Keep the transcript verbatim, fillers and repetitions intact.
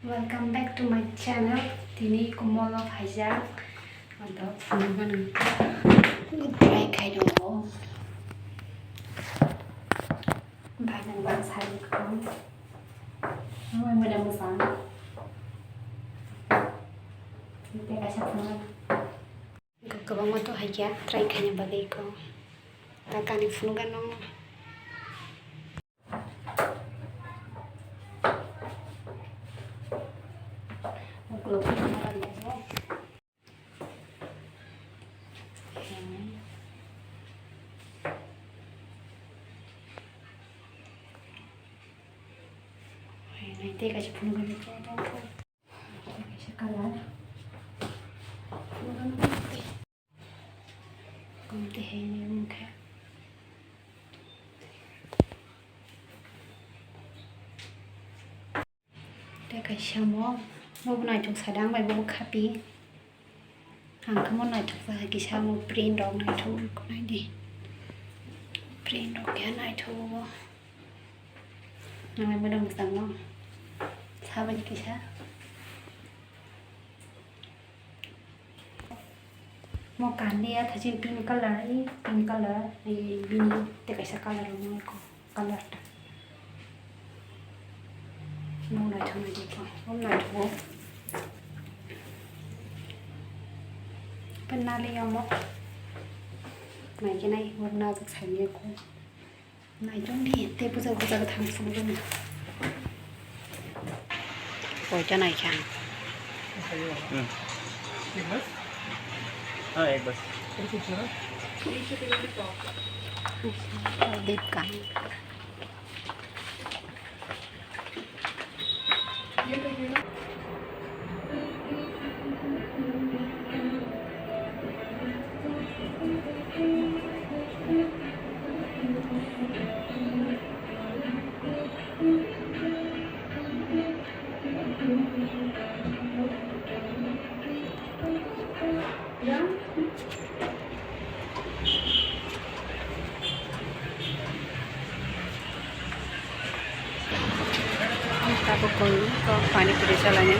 Welcome back to my channel. Tini Komolo phaijak. Anto phunugano try khai tongo. Bagan bang sari kho. Moi moda musang. Tei kaisa phunugano. Kwbangma to hai khe try khaina bagwi kho. Ta kani phunugano. Tei kaisa phunugwi kaisa colour. Tei hai ni wngkha. Tei kaisa mo, mo bo naithok sa dang bai bo khapi. Ang khe mo naithok sa hai kisa mo print rok naithok nai di. Print rok khe naithok bo. Ang bai mo dang bwskango. Sa bai kisa. Mo kanliya thajin pink colour, i pink colour, i bini tei kaisa colour rok nai ko colour ta. Mo naithok nai di ko, mo naithok o. Pen nali ya mo. Mai khe nai, mo na jak sai ni ko. Naitong di, tei bwsajak bwsajak thang phunukgwino. Koita naikha ang. Hmm. Ah, ek bar. Dip ka. Tabuk koi kok pani puri salani.